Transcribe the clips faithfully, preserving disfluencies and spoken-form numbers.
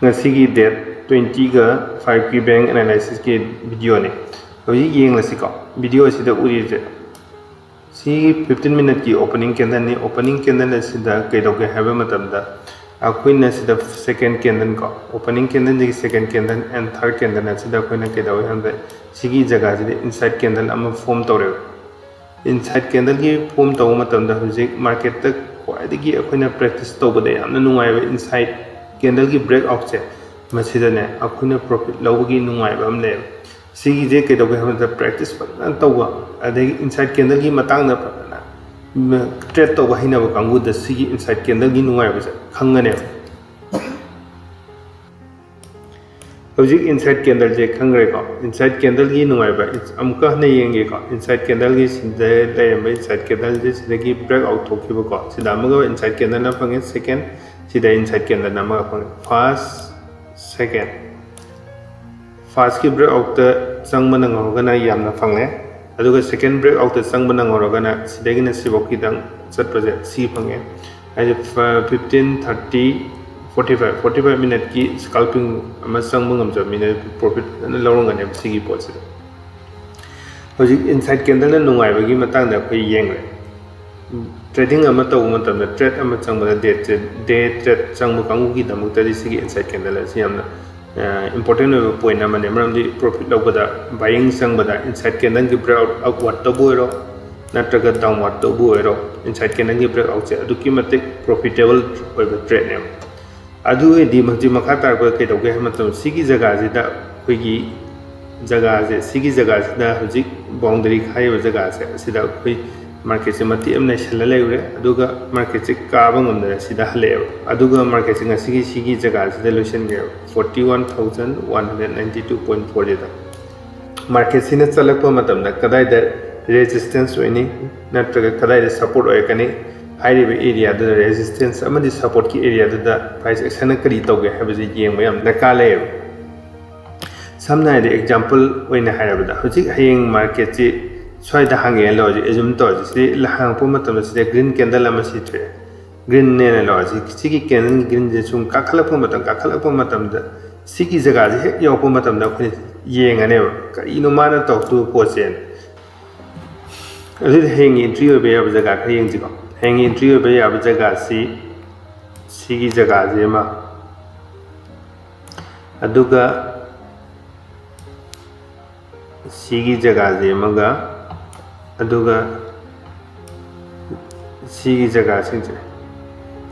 ꯉꯁꯤꯒꯤ date twenty-ꯒ five-ꯀꯤ bank analysis-ꯀꯤ video-ꯅꯤ꯫ ꯍꯧꯖꯤꯛ ꯌꯦꯡꯂꯁꯤꯀꯣ, video ꯑꯁꯤꯗ ꯎꯔꯤꯁꯦ ꯁꯤ fifteen minute-ꯀꯤ opening candle-ꯅꯤ꯫ Opening candle ꯑꯁꯤꯗ ꯀꯩꯗꯧꯒꯦ ꯍꯥꯏꯕ ꯃꯇꯝꯗ, ꯑꯩꯈꯣꯏꯅ ꯁꯤꯗ second candle ꯀꯣ, opening candle-ꯗꯒꯤ second candle and third candle ꯑꯁꯤꯗ ꯑꯩꯈꯣꯏꯅ ꯀꯩꯗꯧꯋꯦ ꯍꯥꯏꯕꯗ, ꯁꯤꯒꯤ ꯖꯒꯥꯁꯤꯗ inside candle ꯑꯃ form ꯇꯧꯔꯦꯕ꯫ Inside candle-ꯒꯤ form ꯇꯧꯕ ꯃꯇꯝꯗ ꯍꯧꯖꯤꯛ market-ꯇ ꯈ꯭ꯋꯥꯏꯗꯒꯤ ꯑꯩꯈꯣꯏꯅ practice ꯇꯧꯕꯗ ꯌꯥꯝꯅ ꯅꯨꯡꯉꯥꯏꯕ inside candle-ꯒꯤ breakout-ꯁꯦ, ꯃꯁꯤꯗꯅꯦ ꯑꯩꯈꯣꯏꯅ profit ꯂꯧꯕꯒꯤ ꯅꯨꯡꯉꯥꯏꯕ ꯑꯃ ꯂꯩꯌꯦꯕ꯫ ꯁꯤꯒꯤꯁꯦ ꯀꯩꯗꯧꯒꯦ ꯍꯥꯏꯕ ꯃꯇꯝꯗ practice ꯐꯖꯅ ꯇꯧꯕ, ꯑꯗꯒꯤ inside candle-ꯒꯤ ꯃꯇꯥꯡꯗ ꯐꯖꯅ trade ꯇꯧꯕ ꯍꯩꯅꯕ ꯀꯥꯡꯕꯨꯗ ꯁꯤꯒꯤ inside candle-ꯒꯤ ꯅꯨꯡꯉꯥꯏꯕꯁꯦ ꯈꯪꯒꯅꯦꯕ꯫ ꯍꯧꯖꯤꯛ inside candle-ꯁꯦ ꯈꯪꯈ꯭ꯔꯦꯀꯣ꯫ Inside candle-ꯒꯤ ꯅꯨꯡꯉꯥꯏꯕ ꯑꯃꯨꯛꯀ ꯍꯟꯅ ꯌꯦꯡꯒꯦꯀꯣ꯫ Inside candle-ꯒꯤ ꯁꯤꯗ ꯂꯩꯔꯝꯕ inside candle-ꯁꯦ ꯁꯤꯗꯒꯤ breakout ꯊꯣꯛꯈꯤꯕꯀꯣ꯫ ꯁꯤꯗ ꯑꯃꯒ inside candle ꯑꯃ ꯐꯪꯉꯦ, second, ꯁꯤꯗ inside candle ꯑꯃꯒ ꯐꯪꯉꯦ, first, second꯫ First-ꯀꯤ breakout-ꯇ ꯆꯪꯕ ꯅꯪꯍꯧꯔꯒꯅ ꯌꯥꯝꯅ ꯐꯪꯉꯦ, ꯑꯗꯨꯒ second breakout-ꯇ ꯆꯪꯕ ꯅꯪꯍꯧꯔꯒꯅ ꯁꯤꯗꯒꯤꯅ ꯁꯤꯐꯥꯎ ꯈꯤꯇꯪ ꯆꯠꯄꯁꯦ ꯁꯤ ꯐꯪꯉꯦ꯫ ꯍꯥꯏꯗꯤ, fifteen, thirty, forty five, forty five minute-ꯀꯤ scalping ꯑꯃ ꯆꯪꯕ ꯉꯝꯖꯕ ꯃꯤꯅ profit ꯐꯖꯅ ꯂꯧꯔꯝꯒꯅꯦꯕ ꯁꯤꯒꯤ ꯄꯣꯠꯁꯤꯗ꯫ ꯍꯧꯖꯤꯛ inside candle-ꯅ ꯅꯨꯡꯉꯥꯏꯕꯒꯤ ꯃꯇꯥꯡꯗ ꯑꯩꯈꯣꯏ ꯌꯦꯡꯂꯦ꯫ Trading ꯑꯃ ꯇꯧꯕ ꯃꯇꯝꯗ trade ꯑꯃ ꯆꯪꯕꯗ day trade, day trade ꯆꯪꯕ ꯀꯥꯡꯕꯨꯒꯤꯗꯃꯛꯇꯗꯤ ꯁꯤꯒꯤ inside candle ꯑꯁꯤ ꯌꯥꯝꯅ important ꯑꯣꯏꯕ point ꯑꯃꯅꯤ꯫ ꯃꯔꯝꯗꯤ profit ꯂꯧꯕꯗ, buying ꯆꯪꯕꯗ inside candle-ꯒꯤ breakout upward ꯇꯧꯕ ꯑꯣꯏꯔꯣ, ꯅꯠꯇ꯭ꯔꯒ downward ꯇꯧꯕ ꯑꯣꯏꯔꯣ, inside candle-ꯒꯤ breakout-ꯁꯦ ꯑꯗꯨꯛꯀꯤ ꯃꯇꯤꯛ profitable ꯑꯣꯏꯕ trade-ꯅꯦꯕ꯫ ꯑꯗꯨ ꯑꯣꯏꯔꯗꯤ ꯍꯧꯖꯤꯛ ꯃꯈꯥ ꯇꯥꯔꯛꯄꯗ ꯀꯩꯗꯧꯒꯦ ꯍꯥꯏꯕ ꯃꯇꯝꯗ, ꯁꯤꯒꯤ ꯖꯒꯥꯁꯤꯗ ꯑꯩꯈꯣꯏꯒꯤ ꯖꯒꯥꯁꯦ, ꯁꯤꯒꯤ ꯖꯒꯥꯁꯤꯗ ꯍꯧꯖꯤꯛ boundary ꯈꯥꯏꯔꯤꯕ ꯖꯒꯥꯁꯦ, ꯑꯁꯤꯗ ꯑꯩꯈꯣꯏ market-ꯁꯦ ꯃꯇꯦꯛ ꯑꯃ ꯅꯩꯁꯜꯂ ꯂꯩꯔꯨꯔꯦ, ꯑꯗꯨꯒ market-ꯁꯦ ꯀꯥꯕ ꯉꯝꯗꯅ ꯁꯤꯗ ꯍꯜꯂꯛꯑꯦꯕ꯫ ꯑꯗꯨꯒ market-ꯁꯦ ꯉꯁꯤꯒꯤ ꯁꯤꯒꯤ ꯖꯒꯥꯁꯤꯗ ꯂꯣꯏꯁꯤꯟꯈ꯭ꯔꯦꯕ, forty one thousand one hundred ninety two point four-ꯁꯤꯗ꯫ Market-ꯁꯤꯅ ꯆꯠꯂꯛꯄ ꯃꯇꯝꯗ ꯀꯗꯥꯏꯗ resistance ꯑꯣꯏꯅꯤ ꯅꯠꯇ꯭ꯔꯒ ꯀꯗꯥꯏꯗ support ꯑꯣꯏꯔꯛꯀꯅꯤ ꯍꯥꯏꯔꯤꯕ area-ꯗꯨꯗ, resistance ꯑꯃꯗꯤ support-ꯀꯤ area-ꯗꯨꯗ price action-ꯅ ꯀꯔꯤ ꯇꯧꯒꯦ ꯍꯥꯏꯕꯁꯤ ꯌꯦꯡꯕ ꯌꯥꯝ ꯗꯔꯀꯥꯔ ꯂꯩꯌꯦꯕ꯫ ꯁꯝꯅ ꯍꯥꯏꯔꯕꯗ, example ꯑꯣꯏꯅ ꯍꯥꯏꯔꯕꯗ, ꯍꯧꯖꯤꯛ ꯍꯌꯦꯡ market-ꯁꯤ ꯁ꯭ꯋꯥꯏꯗ ꯍꯥꯡꯉꯦꯅ ꯂꯧꯔꯁꯤ, assume ꯇꯧꯔꯁꯤ꯫ ꯁꯤ ꯍꯥꯡꯉꯛꯄ ꯃꯇꯝꯗ ꯁꯤꯗ green candle ꯑꯃ ꯁꯤ ꯊꯣꯛꯑꯦ꯫ ꯒ꯭ꯔꯤꯟꯅꯦꯅ ꯂꯧꯔꯁꯤ꯫ ꯁꯤꯒꯤ ꯀꯦꯟꯗꯜꯒꯤ ꯒ꯭ꯔꯤꯟꯁꯦ ꯁꯨꯝ ꯀꯥꯈꯠꯂꯛꯄ ꯃꯇꯝ ꯀꯥꯈꯠꯂꯛꯄ ꯃꯇꯝꯗ ꯁꯤꯒꯤ ꯖꯒꯥꯁꯦ ꯍꯦꯛ ꯌꯧꯔꯛꯄ ꯃꯇꯝꯗ ꯑꯩꯈꯣꯏꯅ ꯌꯦꯡꯉꯅꯦꯕ, ꯀꯔꯤꯅꯣ ꯃꯥꯅ ꯇꯧꯔꯛꯇꯣꯏꯕ ꯄꯣꯠꯁꯦꯅ꯫ ꯑꯗꯨꯗꯤ ꯍꯌꯦꯡꯒꯤ ꯑꯦꯟꯇ꯭ꯔꯤ ꯑꯣꯏꯕ ꯌꯥꯕ ꯖꯒꯥ ꯈꯔ ꯌꯦꯡꯁꯤꯀꯣ꯫ ꯍꯌꯦꯡꯒꯤ ꯑꯦꯟꯇ꯭ꯔꯤ ꯑꯣꯏꯕ ꯌꯥꯕ ꯖꯒꯥꯁꯤ ꯁꯤꯒꯤ ꯖꯒꯥꯁꯤ ꯑꯃ, ꯑꯗꯨꯒ ꯁꯤꯒꯤ ꯖꯒꯥꯁꯤ ꯑꯃꯒ, ꯑꯗꯨꯒ ꯁꯤꯒꯤ ꯖꯒꯥꯁꯤꯡꯁꯦ,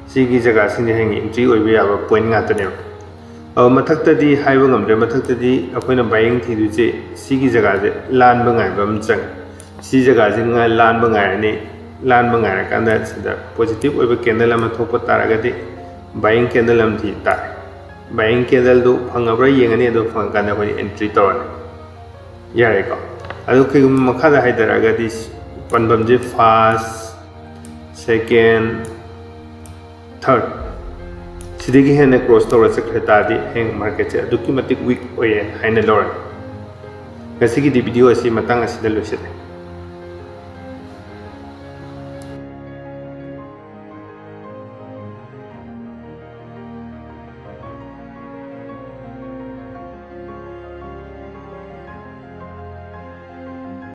ꯁꯤꯒꯤ ꯖꯒꯥꯁꯤꯡꯁꯦ ꯍꯌꯦꯡ ꯑꯦꯟꯇ꯭ꯔꯤ ꯑꯣꯏꯕ ꯌꯥꯕ ꯄꯣꯏꯟ ꯉꯥꯛꯇꯅꯦꯕ꯫ ꯑꯗꯣ ꯃꯊꯛꯇꯗꯤ ꯍꯥꯏꯕ ꯉꯝꯗ꯭ꯔꯦ꯫ ꯃꯊꯛꯇꯗꯤ ꯑꯩꯈꯣꯏꯅ ꯕꯥꯏꯌꯤꯡ ꯊꯤꯗꯣꯏꯁꯦ ꯁꯤꯒꯤ ꯖꯒꯥꯁꯦ ꯂꯥꯟꯕ ꯉꯥꯏꯕ ꯑꯃ ꯆꯪꯉꯦ꯫ ꯁꯤ ꯖꯒꯥꯁꯦ ꯉꯥꯏ-, ꯂꯥꯟꯕ ꯉꯥꯏꯔꯅꯤ꯫ ꯂꯥꯟꯕ ꯉꯥꯏꯔꯀꯥꯟꯗ ꯁꯤꯗ ꯄꯣꯖꯤꯇꯤꯚ ꯑꯣꯏꯕ ꯀꯦꯟꯗꯜ ꯑꯃ ꯊꯣꯛꯄ ꯇꯥꯔꯒꯗꯤ ꯕꯥꯏꯌꯤꯡ ꯀꯦꯟꯗꯜ ꯑꯃ ꯊꯤ ꯇꯥꯔꯦ꯫ ꯕꯥꯏꯌꯤꯡ ꯀꯦꯟꯗꯜꯗꯨ ꯐꯪꯉꯕ꯭ꯔꯥ ꯌꯦꯡꯉꯅꯤ꯫ ꯑꯗꯨ ꯐꯪꯉꯀꯥꯟꯗ ꯑꯩꯈꯣꯏꯅ ꯑꯦꯟꯇ꯭ꯔꯤ ꯇꯧꯔꯅꯤ꯫ ꯌꯥꯔꯦꯀꯣ? ꯑꯗꯨ ꯀꯩꯒꯨꯝꯕ ꯃꯈꯥꯗ ꯍꯥꯏꯊꯔꯛꯑꯒꯗꯤ ꯄꯥꯟꯐꯝꯁꯦ ꯐꯥꯔꯁ, ꯁꯦꯀꯦꯟ, ꯊꯥꯔꯠ, ꯁꯤꯗꯒꯤ ꯍꯦꯟꯅ ꯀ꯭ꯔꯣꯁ ꯇꯧꯔ ꯆꯠꯈ꯭ꯔ ꯇꯥꯔꯗꯤ ꯍꯌꯦꯡ ꯃꯥꯔꯀꯦꯠꯁꯦ ꯑꯗꯨꯛꯀꯤ ꯃꯇꯤꯛ ꯋꯤꯛ ꯑꯣꯏꯌꯦ ꯍꯥꯏꯅ ꯂꯧꯔꯅꯤ꯫ ꯉꯁꯤꯒꯤꯗꯤ ꯚꯤꯗꯤꯑꯣ ꯑꯁꯤ ꯃꯇꯥꯡ ꯑꯁꯤꯗ ꯂꯣꯏꯁꯤꯜꯂꯦ꯫